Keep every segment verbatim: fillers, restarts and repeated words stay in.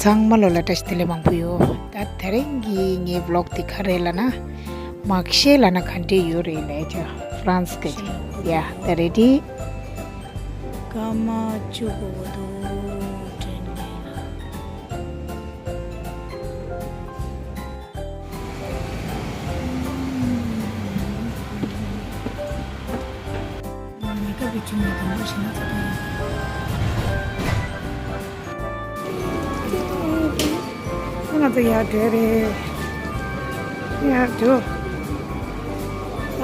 ཚང་མ་ལོ་ལ་བཀྲ་ཤིས་བདེ་ལེགས་མང་པོ་ཡོད། ད་དེ་རིང་གི་ངའི་བི་ལོག་དེ་ག་རེ་ལབ་ན། མག་ཤེལ་ལབ་ན་ག་འདྲ་ཡོད་རེད་ལབ་ཀྱི་ཧྥ་རན་སི་སྐད་ཀྱི། ཡ་ད་རེ་ཌི། སྐར་མ་བཅུ་དགོས་འདུག་དྲན་ནས། ཉེ་སྐབས་ཀྱི་ཆུ་ནས་དང་པོ་ཞིག་ན་ཚ་དང་། ང་ཚོ་ཡར་བྲོས་རེད། ཡར་འགྲོ།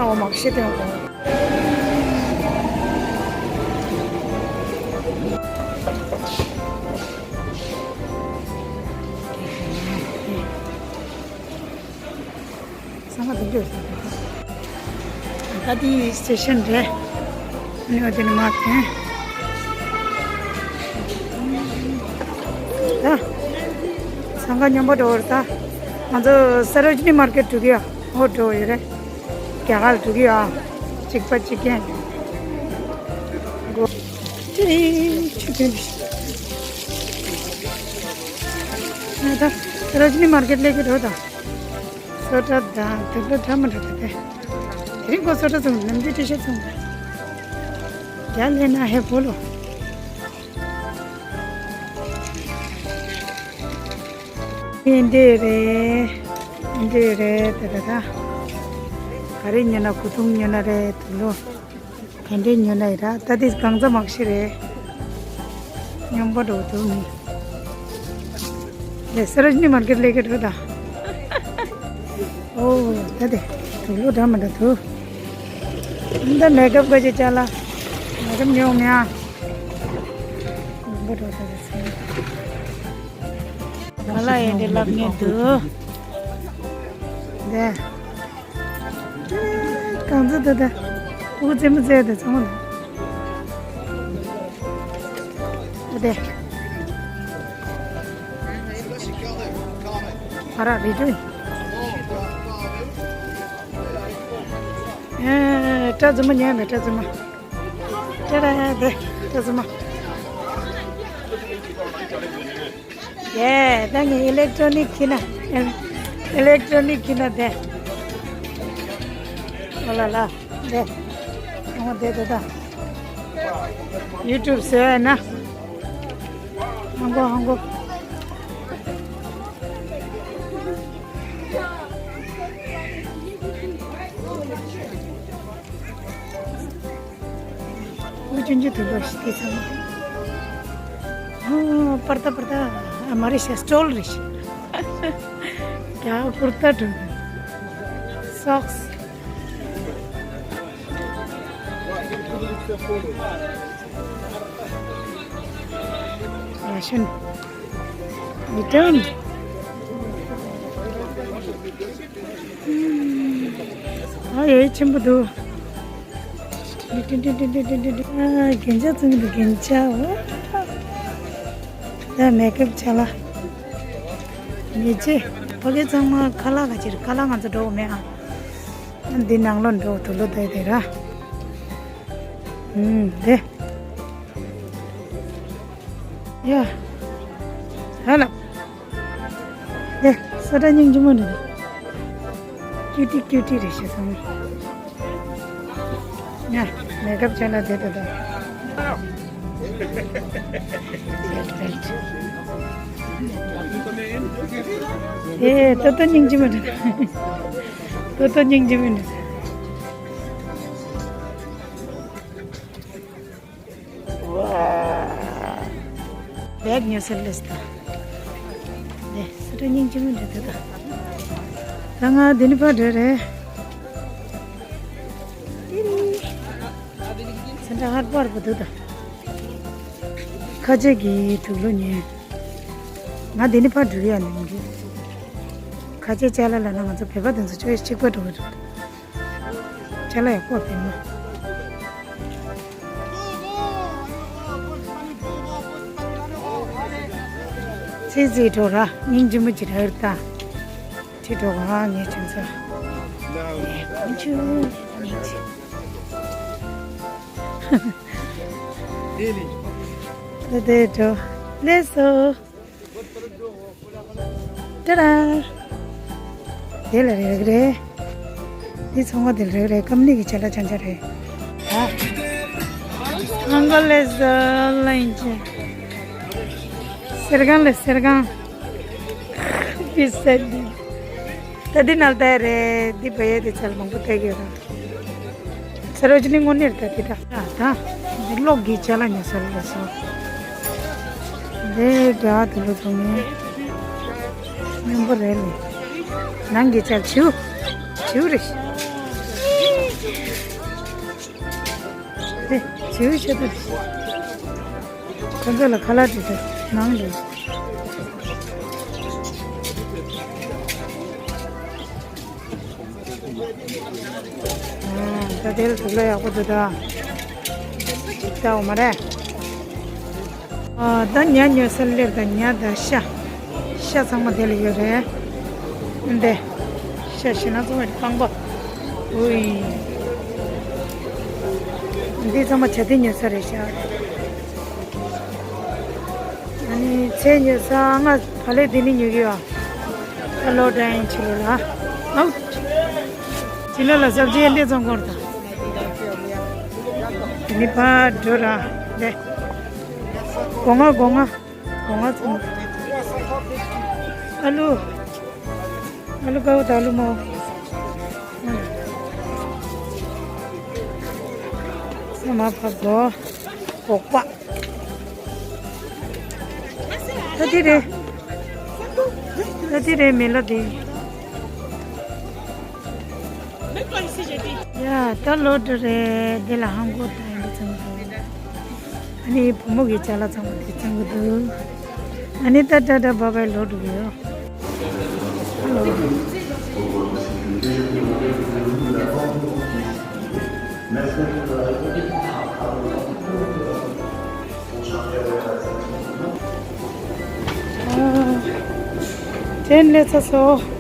ཨའོ་མག་ཤེལ་དེ་འོ། ས་ང་དེ་འདྲ་ཡོད་ས་རེད། ད་དེ་སི་ཊེ་ཤན་རེད། ཨ་ནི་འོ་དེ་ནི་མར་ཐོན། ད་ས་ང་སྙོམས་པོ་འགྲོ་བར་ད། ང་ཚོ་སརོ་ཇི་ནི་མར་ཀེ་ཊི་འགྲོ་གི་ཡོད། འོ་འགྲོ་ཡོད་རེད། རྒྱ་གར་འགྲོ་གི་ཡོད། གཅིག་པ་གཅིག་རྐྱང་། ཅི་རེད་ཆུ་དེ་འདྲ། ད་སརོ་ཇི་ནི་མར་ཀེ་ཊི་སླེབས་ཀྱི་འགྲོ་ད། སོ་ཊ་དང་དུག་ལོག་འདྲ་མི་འདྲ་དེ་དེ། དེ་རིང་ཁོ་སོ་ཊ་བཙོང་། ནམ་རྒྱུན་ཊི་ཤར་ཊི་བཙོང་། རྒྱ་ལས་ན་ཧེ་བོ་ལོ། ཨེ་འདྲས་རེད། ཨེ་འདྲས་རེད་དེ་ད་ད། ག་རེ་ཉོ་ན། གོས་ཐུང་ཉོ་ན་རེད། དུག་ལོག་ག་འདྲས་ཉོ་ན་ཡིན་ར། ད་དེ་གང་ཚ་མག་ཤེལ་རེད། སྙོམས་པོ་འགྲོ་འདུག་མི། ལས་སརོ་ཇི་ནི་མར་ཀེ་ཊི་སླེབས་ཀྱི་འགྲོ་ད། ཨོ་ད་དེ་དུག་ལོག་འདྲ་མི་འདྲ་འདུག་འདི་མེ་ཀབ་ག་ཅི་ཅ་ལག་མེ་ཀབ་ཉོ་མེད་ཨ། སྙོམས་པོ་འགྲོ་ད་དེ་སེ། ག་ལ་ཡིན་དེ་ལབ་ངེས་འདུག་འདི། གང་ཚོད་དེ་དེ། ཕྲུ་གུ་རྩེད་མོ་རྩེ་དེ་ཚང་མ་དེ། ཨ་དེ། ཨ་ར་རི་ཀྲོ། ཨེ། སྐྲ་རྫུན་མ་ཉོས་མེད། སྐྲ་རྫུན་མ། སྐྲ་ར་དེ། སྐྲ་རྫུན་མ། ཡེ། ད་ངས་ཨི་ལེག་ཊོ་ནིག་ཁྱེར་ན། ཨི་ལེག་ཊོ་ནིག་ཁྱེར་ན་དེ། ཨོ་ལ་ལ། དེ། ཨོ་དེ་དེ་ད། ཡུ་ཊུབ་ཟེར་ན། ཧང་གོ་ཧང་གོ། འུ་ཅུང་ཅུང་དུ་ལོ་ཞིག་དེ་ཚང་མ། ཨ། པར་ཏ་པར་ཏ། ཨ་མ་རེད་ཤག་སི་ཊོལ་རེད་ཤག་རྒྱ་གུར་ཏ་འགྲོ་གི། སོག་སི། ར་ཤན། མི་ཏོན། ཨ་ཡེ་ཆེན་པོ་འདུག་ཨ། རྒྱན་ཆ་བཙུགས་འདུག་རྒྱན་ཆ། འོ། ད་མེ་ཀབ་ཅ་ལག་ཉེས་ཆད། ཕ་གི་ཚང་མ་ཁ་ལག་ག་ཅིར། ཁ་ལག་ང་ཚོ་འགྲོ་གི་མེད་ཨ། འདི་ནང་ལོགས་འགྲོ། དུག་ལོག་དེ་དེ་ར། ཨུམ། དེ། ཡ། ཧ་ལ། དེ། སོ་ཊ་སྙིང་རྗེ་མོ་འདུག་ཀྱུ་ཊི་ཀྱུ་ཊི་རེད་ཤག་ཚང་མ། ཡ། མེ་ཀབ་ཅ་ལག་དེ་དེ་དེ། ཨེ། ཏོ་ཏོ་སྙིང་རྗེ་མོ་འདུག་ཏོ་ཏོ་སྙིང་རྗེ་མོ་འདུག་བེག་ཉོ་སར་ལེས་ད། ནེ་སུ་ར་སྙིང་རྗེ་མོ་འདྲ་འདུག་ད། ད་ང་འདི་ནས་ཕར་འགྲོ་རེད། ཏི་རི། ཚེ་འདྲ་ཧར་པར་པོ་འདུག་ད། ཁ་ཆེ་གི་དུག་ལོག་ཉོས། ང་འདི་ནས་ཕར་འགྲོ་ཡ་ནི་མི་འགྲོ། ཁ་ཆེ་ཅ་ལག་ལ་ན་ང་ཚོ་བོད་པ་དེ་ཚོ་ཆོས་གཅིག་པ་འགྲོ་གི་འདུག་ཅ་ལག་ཡག་པོ་ཕན་མ། ཚེ་ཚེ་འགྲོ་ར་སྙིང་རྗེ་མོ་ཅིག་ར་ཨེར་ད། ཁྲི་འགྲོ་ག་ངས་ཁྱོད་ཚོ། ཁོང་ཆུ་ངས་ཁྱོད། དེ་དེ་འགྲོ། ལེགས་སོ། ཏེ་ར། དེ་ལ་རེ་རེ་རེད། འདི་ཚང་མ་དེ་ལ་རེ་རེ་ཀམ་ནི་གི་ཆ་ལ་ཆང་ཆ་རེད། ཨ། ཨང་ཀལ་ལེ་ཟ་ལ་ཡིན་ཅི། སེར་སྒང་ལེ་སེར་སྒང་། ཕི་སེ་འདི། ད་འདི་ནལ་ད་རེད། འདི་བ་ཡ་དེ་ཆ་ལ་མང་པོ་ལྟ་གི་ཡོད་ར། ས་རོ་ཇི་ནི་དངོས་གནས་ད་དེ་ད་ད་ད་འདི་གློག་གི་ཅ་ལག་ཉོ་ས་རེད་ལ་སོ། འདི་དགའ་དུ་ལོ་དུ་ནི་སྙོམས་པོ་རེད་ལེ། ནང་གི་ཅ་ཆུ་ཆུ་རེད། འདི་ཆུ་ཆུ་ད་རེད། ཁོ་ཚོ་ལ་ཁ་ལག་དེ་ད་ནང་རེད། ད་དེར་དུག་ལ་ཡག་པོ་འདུག་ད། ཅིག་ལྟ་འོ་མ་རེད། ཨ། ད་ཉ་ཉོ་ས་སླེབས་ད། ཉ་ད་ཤ། ཤ་ཚང་མ་དེ་ལ་ཡོད་རེད། འདི། ཤ་ཞེ་ན་ཚང་མ་སྤང་པ། ཨུའི། འདི་ཚང་མ་བྱ་དེ་ཉོ་ས་རེད་ཤག་ཨ་ནི་ཚལ་ཉོ་ས་ང་བ་ལས་དེ་ནི་ཉོ་གི་ཡོད། ཨ་ལོ་འདྲ་ཡིན་ཆེ་ལོ་ལ། ཨའུ། ཆེ་ལོ་ལ་སབ་ཇི་ཡན་ཏེ་ཙང་སྐོར་དང་། དེ་ནི་ཕར་འགྲོ་ར། ལེ། སྒོ་ང་སྒོ་ང་། སྒོ་ང་ཚང་མ། ཨ་ལུ། ཨ་ལུ་ཀའོ་ད་ཨ་ལུ་མོ། ས་མ་ཕ་གོ། གོག་པ། ད་དེ་རེད། ད་དེ་རེད་མེ་ལ་དེ། ཡ་ད་ལོ་དྲུག་རེད། དེ་ལ་ཧང་གོ་ད་ཡིན་པ་ཚང་གི་འདུག་ཨ་ནི་བུ་མོ་གི་ཅ་ལག་ཚང་མ་དེ་ཚང་གི་འདུག་ཨ་ནི་ད་ད་ད་བ་བའི་ལོ་དྲུག་ཡོད། ཨ། ཅན་ལེ་ཚ་སོ།